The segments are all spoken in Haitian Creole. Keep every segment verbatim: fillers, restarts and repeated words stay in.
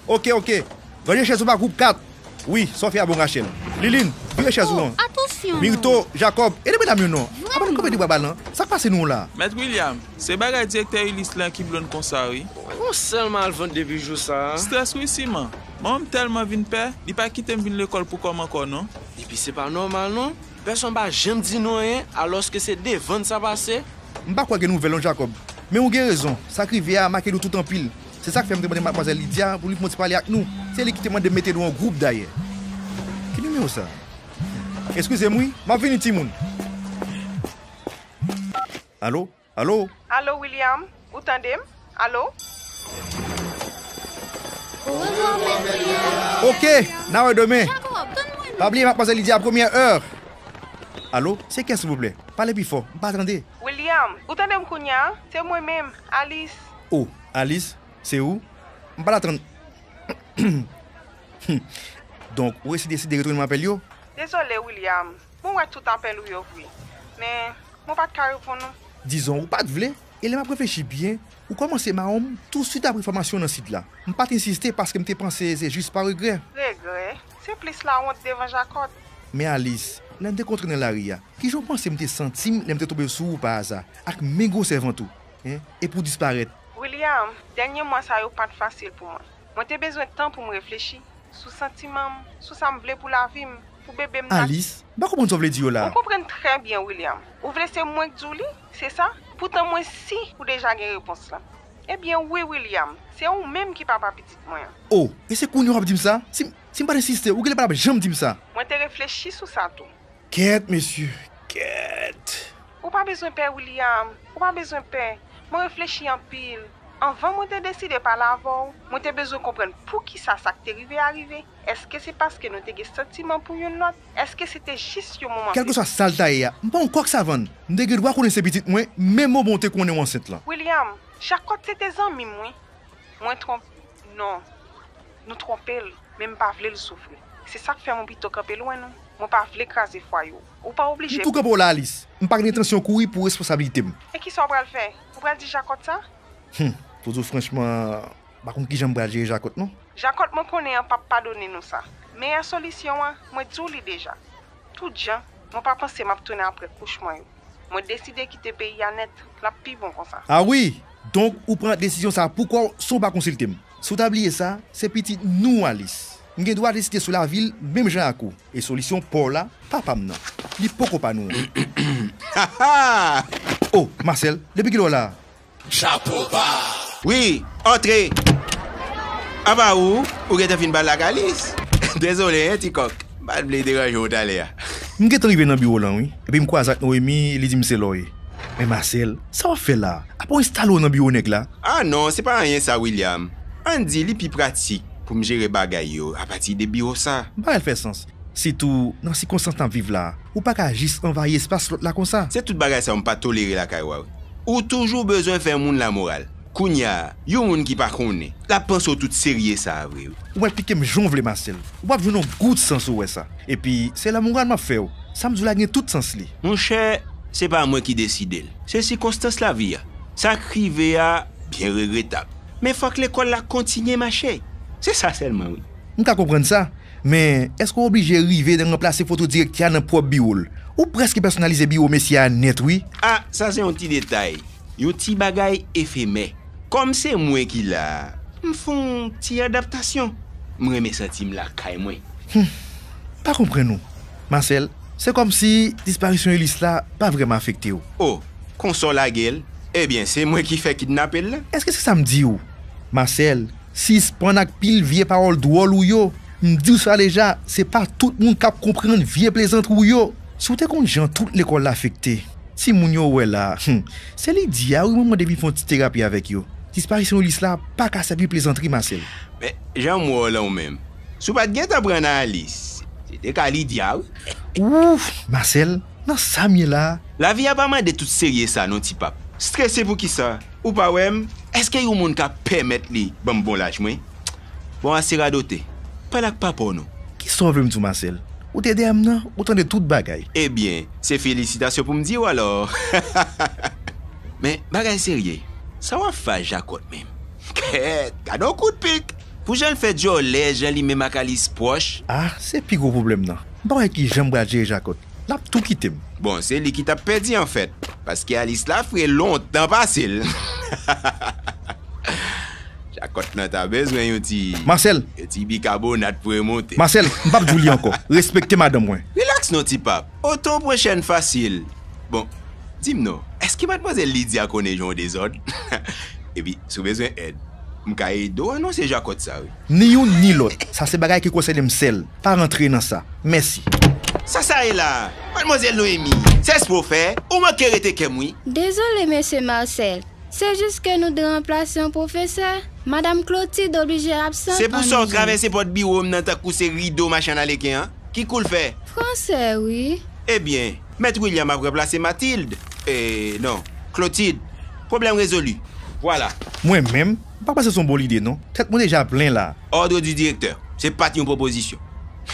Oke, oke. Ranje chèz ou pa gwoup kat. Wi, sa w fè a bon, Rachel. Lilin, vire chèz ou an. Mirto, Jakòb, ede medam yo non. Apa nou kanpe de bra balan? Sa k pase nou la? Mèt William, se bagay direktè Ulysse lan ki blow n konsa wi. Gon sèl malvant depi jou sa a. Strès wi siman. Manman m tèlman vin pè, li pa kite m vin lekòl pou kò m ankò non. Epi se pa nòmal non. Pèsonn pa janm di nou anyen, alòske se devan n sa pase. M pa kwè gen nouvèl non, Jakòb. Men ou gen rezon, sa k rive a make nou tout anpil. Se sa k fè m te mande madmwazèl Lydia pou li fè yon ti pale ak nou. Se li ki te mande m mete nou an gwoup dayè. Ki nimewo sa? Eskize m wi, m ap vini timoun. Alo? Alo? Alo, William? Ou tande m? Alo? Oke, n a wè demen. Pa bliye madmwazèl Lydia, premyè è. Alo, se kiyès silvouplè? Pale pi fò, m pa tande. William, ou tande m kounye a? Se mwen menm, Alice. O, Alice, se ou? M pa t ap tann. Donk, ou resi deside retounen m apèl yo? Dezole, William. Mwen wè tout apèl ou yo vre. Men, mwen pa t ka reponn ou. Dizon, ou pa t vle? E lè m ap reflechi byen, ou kòmanse mawon m touswit apre fòmasyon nan sid la. M pa t ensiste paske m te panse se jis pa regrè. Regrè? Se plis lawont devan Jakòb. Men Alice, lè n te kontre nan lari a, kijan w panse m te santi m lè m te tonbe sou ou pa aza, ak men gwosè vant ou, en, epi w disparèt? William, dènye mwa sa yo pa t fasil pou mwen. Mwen te bezwen tan pou m reflechi sou santiman m, sou sa m vle pou lavi m, pou bebe m nan. Alice, m pa konprann sa w vle di yo la. Ou konprann trè byen, William. Ou vle se mwen k di w li, se sa? Poutan mwen si ou deja gen repons lan. Ebyen wi, William, se ou menm ki papa pitit mwen an. O, e se kounye a w ap di m sa? Si, si m pa t ensiste, ou genlè pa t ap janm di m sa. Mwen te reflechi sou sa tou. Kèt, mesye, kèt. Ou pa bezwen pè, William. Ou pa bezwen pè. Mwen reflechi anpil. Anvan mwen te deside pale avè w, mwen te bezwen konprann poukisa sa k te rive a rive. Èske se paske nou te gen santiman pou youn lòt? Èske se te jis yon moman febwè? Kèlkeswa sa l ta ye a, m pa yon kòk savann. M te gen dwa konnen se pitit mwen, menm moman w te konnen w ansent lan. William, Jakòb se te zanmi m, wi. Mwen twonp-, non. Nou twonpe l, men m pa vle l soufri. Se sa k fè mwen pito kanpe lwen nou. Mwen pa vle kraze fwaye w. Ou pa oblije. M tou kanpe w la, Alice. M pa gen entansyon kouri pou responsablite m. E kisa w pral fè? Ou pral di Jakòb sa? Hum, pou di w franchman, m pa konn kijan m pral jere Jakòb non. Jakòb mwen konnen an p ap padone nou sa. Meyè solisyon an, mwen di w li deja. Tout jan, mwen pa panse m ap tounen apre kouch mwen yo. Mwen deside kite peyi a nèt, l ap pi bon konsa. A wi! Donk, ou pran desizyon sa a pou kò w san w pa konsilte m. Si w ta bliye sa, se pitit nou, Alice. M gen dwa deside sou lavi l menm jan ak ou. E solisyon pa w la, pa pa m nan. Li poko pa nou an. O, Marcel, depi kilè w la a? Chapo ba! Wi, antre! Apa ou, ou gentan fin pale ak Alice? Dezole, en, ti kòk. M pa t vle deranje w talè a. M gentan rive nan biwo lan, wi. Epi m kwaze ak Noémie, li di m se la w ye. Men Marcel, sa w ap fè la a? Apa w enstale w nan biwo nèg la? A non, se pa anyen sa, William. Ann di li pi pratik pou m jere bagay yo apati de biwo sa. M pa wè l fè sans. Sitou nan sikonstans n ap viv la a, ou pa ka jis anvayi espas lòt la konsa. Se tout bagay sa yo m pa tolere lakay ou a wi. Ou toujou bezwen fè moun lamoral. Kounye a, yon moun ki pa konnen, l ap panse w tout serye sa a vre wi. Ou pral pike m jan w vle, Marcel. Ou p ap jwenn yon gout san si w wè sa. Epi, se lamoral m ap fè w. Sa m di w la gen tout sans li. Monchè, se pa mwen ki deside l. Se sikonstans lavi a. Sa k rive a byen regretab. Men fòk lekòl la kontinye mache. Se sa sèlman wi. M ka konprann sa, men èske w oblije rive nan ranplase foto direktè a nan pwòp biwo l? Ou prèske pèsonalize biwo mesye a nèt wi. A, sa se yon ti detay, yon ti bagay efemè. Kòm se mwen ki la a, m fè yon ti adaptasyon. M renmen santi m lakay mwen. Hum, m pa konprann ou. Marcel, se kòmsi disparisyon Ulysse la pa vrèman afekte w. O, konsa w lage l? Ebyen, se mwen ki fè kidnape l la. Èske se sa m di w? Marcel, sispann ak pil vye pawòl dwòl ou yo. M di w sa deja, se pa tout moun k ap konprann vye plezantri w yo. Si w te konn jan tout lekòl la afekte, timoun yo wè la, hum, se Lydia wi mwen mande vin fè yon ti terapi avèk yo. Disparisyon Ulysse la pa ka sèvi plezantri, Marcel. Men, jan m wè w lan ou menm, si w pa t gentan pran nan Alice, se te ka Lydia wi. Ouf, Marcel, nan sa m ye la a? Lavi a pa mande tout serye sa non ti pap. Strese poukisa? Ou pa wè m? Èske yon moun ka pèmèt li ban m bon laj mwen? Bon, ase radote. Pale ak papa w non. Kisa w vle m di w, Marcel? Ou te dèyè m nan, ou tande tout bagay. Ebyen, se felisitasyon pou m di w alò. Men, bagay serye, sa w ap fè a Jakòb menm? Kèt, gade yon kout pik! Pou jan l fè djòlè, jan li menm ak Alis pwòch. Ah, se pi gwo pwoblèm nan. M pa wè kijan m pral jere Jakòt. L ap tou kite m. Bon, se li ki t ap pèdi anfèt. Paske Alis la fre lontan pase l. Jakòt nan ta bezwen yon ti, Marcel! Yon ti bikabonat pou remonte. Marcel, m p ap di w li ankò. Respekte madanm mwen. Rilaks non, ti pap. Oto pwochèn fasil. Bon, di m non, èske madmwazèl Lydia konnen jan w dezòd? Epi, si w bezwen èd, m ka ede w anonse Jakòt sa, wi. Ni youn ni lòt. Sa se bagay ki konsène m sèl. Pa rantre nan sa. Mèsi. Sa sa ye la? Madmwazèl Noémie, se espre w fè? Ou manke rete kè m, wi. Dezole, mesye Marcel. Se jis ke nou dwe ranplase yon pwofesè. Madanm Clotilde oblije absent an Nize. Se pou sa w travèse pòt biwo m nan tankou se rido machann aleken an? Ki kou l fè? Fransè, wi. Ebyen, Mèt William ap ranplase Matilde. E, non, Clotilde. Pwoblèm rezoli. Vwala. Mwen menm, m pa panse se yon bon lide, non. Tèt mwen deja plen la. Ordre du directeur. Se pa t yon pwopozisyon.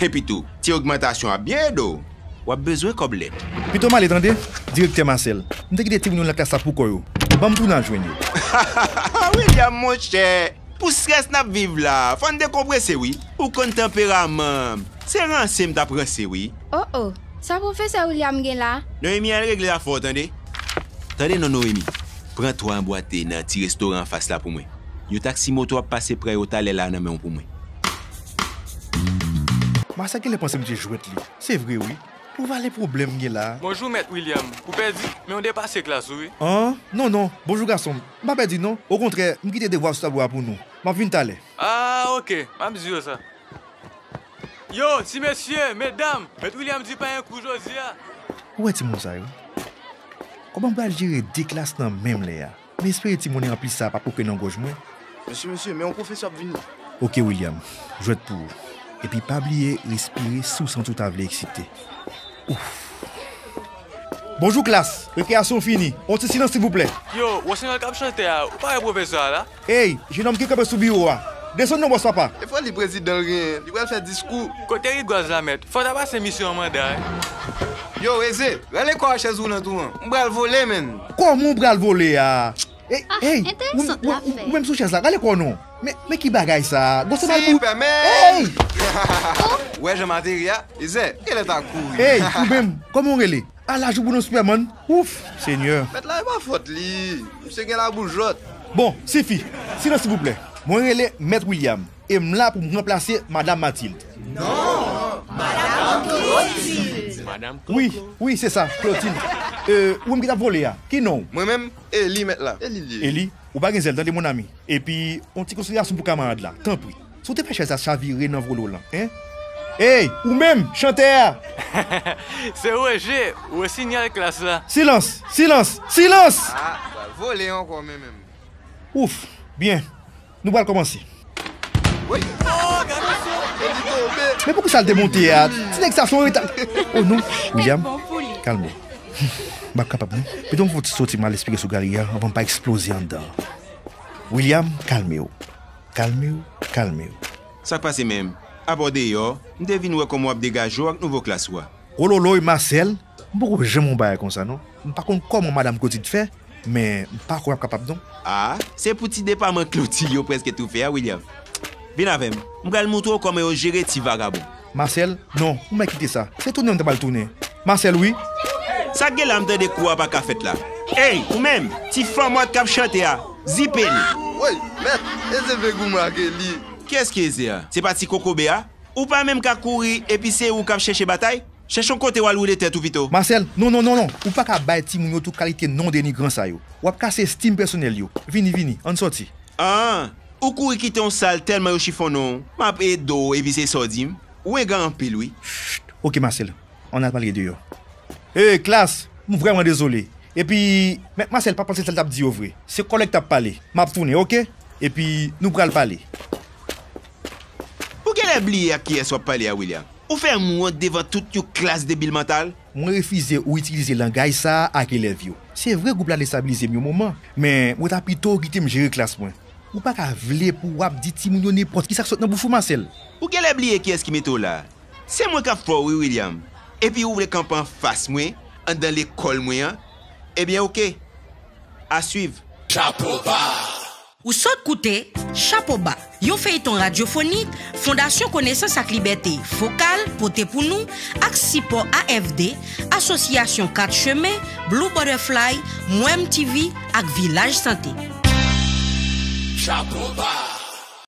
Epitou, ti ogmantasyon ap byen ede w. W ap bezwen kòb lèt. Pito m ale tande, direktè Marcel. M te kite timoun yo nan klas la pou kò yo. Ban m tounen al jwenn yo. William, monchè, pou strès n ap viv la, fò n dekonprese, wi. Ou konn tanperaman m. Se ranse m t ap ranse, wi. Oh, oh. Sa pwofesè William gen la? Noémie, al regle afè w, tande. Tande non, Noémie. Pran twa anbwate nan ti restoran anfas la pou mwen. Yon taksi moto ap pase pran yo talè la nan men w pou mwen. Marcel genlè panse m se jwèt li. Se vre, wi. Ou vale pwoblèm gen la. Bonjou, Mèt William. Ou pèdi, men w depase klas ou, wi. An? Non, non. Bonjou, gason m. M pa pèdi, non. Okontrè, m kite devwa sou tablo a pou nou. M ap vin talè. Ah, oke. M ap di yo sa. Yo, ti mesye, medam, Mèt William di pa gen kou jodi a. Ou wè timoun sa yo? Kòman m pral jere de klas nan menm lè a? M espere ti monnen anplis sa a p ap koke nan gòj mwen. Mesye, mesye, men yon pwofesè ap vini. Oke, William, jwèt pou ou. Epi pa bliye respire si w santi w ta vle eksite. Ouf. Bonjou, klas. Rekreyasyon fini. On ti silans, silvouplè. Yo, Rosinal k ap chante a, ou pa wè pwofesè a la? Ey, jenòm ki kanpe sou biwo a. Desann non, bòs papa. E fò li prezidan l genyen, li pral fè diskou. Kote rigwaz la, mèt? Fò w ta pase misye yon manda, wi. Yo, Eze, rale kò a chèz woulant ou an. M pral vole, menn. Kòman w pral vole a? Ey, ey, ou, ou, ou, ou menm sou chèz la, rale kò w non. Men, men ki bagay sa? Gwo sandal pou. Sipèmèn! Ey! Ou wè jan m ateri a? Eze, genlè ta kouri. Ey, ou menm, kòman w rele? A laj ou pou nou Sipèmèn? Ouf, Senyè. Mèt la, e pa fòt li. Misye gen labouch jòt. Bon, sifi. Silans, silvouplè. Mwen rele Mèt William. E m la pou m ranplase Madam Matilde. Non, Madam Clotilde. Wi, wi, se sa, Clotilde. E, ou menm ki t ap vole a, ki non w? Mwen menm, Eli, mèt la. Eli li ye. Eli, ou pa gen zèl, tande, mon ami. Epi, yon ti konsiderasyon pou kamarad la, tanpri. Si w te fè chèz la chavire nan volo w lan, en? Ey, ou menm, chantè a! Se Roger, Rosinyal klas la. Silans! Silans! Silans! Ah, pral vole ankò, men menm. Ouf! Byen, nou pral kòmanse. Woy! Oh, gade sa! Eli tonbe! Men poukisa l te monte a? Ti nèg sa se yon reta. Oh non, William, kalme w. M p ap kapab non. Pito m fè yon ti soti m al espere sou galri a anvan m pa eksploze anndan. William, kalme w. Kalme w, kalme w. Sa k pase menm? Apa w deyò, m te vin wè kòman w ap degaje w ak nouvo klas ou a. Wololoy, Marcel, m poko janm wè yon bagay konsa non. M pa konn kòman Madam Clotilde fè, men m pa kwè w ap kapab non. Ah, se pou ti depaman Clotilde yo prèske tou fè a, William. Vin avè m, m pral montre w kòman yo jere ti vagabon. Marcel, non, ou mèt kite sa. Se tounen m ta pral tounen. Marcel, wi. Sa k gen la, m tande kou a pa ka fèt la. Ey, ou menm, ti fanm wòt k ap chante a, zipe l. Woy, mèt, Eze vle goumen ak Eli. Kiyès ki Eze a? Se pa ti kokobe a? Ou pa menm ka kouri epi se ou k ap chèche batay? Chèche yon kote w al woule tèt ou pito. Marcel, non, non, non, non. Ou pa ka bay timoun yo tout kalite non denigran sa yo. W ap kase estim pèsonèl yo. Vini, vini, ann sòti. Ah, ou kouri kite yon sal tèlman yo chifonnen w. M ap ede w epi se sa w di m. Ou engra anpil, wi. Chut, oke, Marcel. Ann al pale deyò. Ey, klas, m vrèman dezole. Epi, mèt Marcel pa panse sa l t ap di yo vre. Se kòlèg t ap pale. M ap tounen, oke? Epi, nou pral pale. Ou genlè bliye ak kiyès w ap pale a, William. Ou fè m wont devan tout yon klas debil mantal. Mwen refize ou itilize langaj sa a ak elèv yo. Se vre gwoup la destabilize m yon moman, men mwen ta pito w kite m jere klas mwen. Ou pa ka vle pou w ap di timoun yo nenpòt kisa k sot nan bouch ou, Marcel. Ou genlè bliye kiyès ki mete w la. Se mwen k ap fè w wi, William. Epi ou vle kanpe anfas mwen anndan lekòl mwen an? Ebyen, oke. A swiv. Chapo ba! Ou sot koute Chapo Ba, yon feyton radyofonik Fondasyon Konesans ak Libète Fokal pote pou nou ak sipò A F D, Asosyasyon Kat Chemen, Blue Butterfly, Mwem T V ak Vilaj Sante. Chapo ba,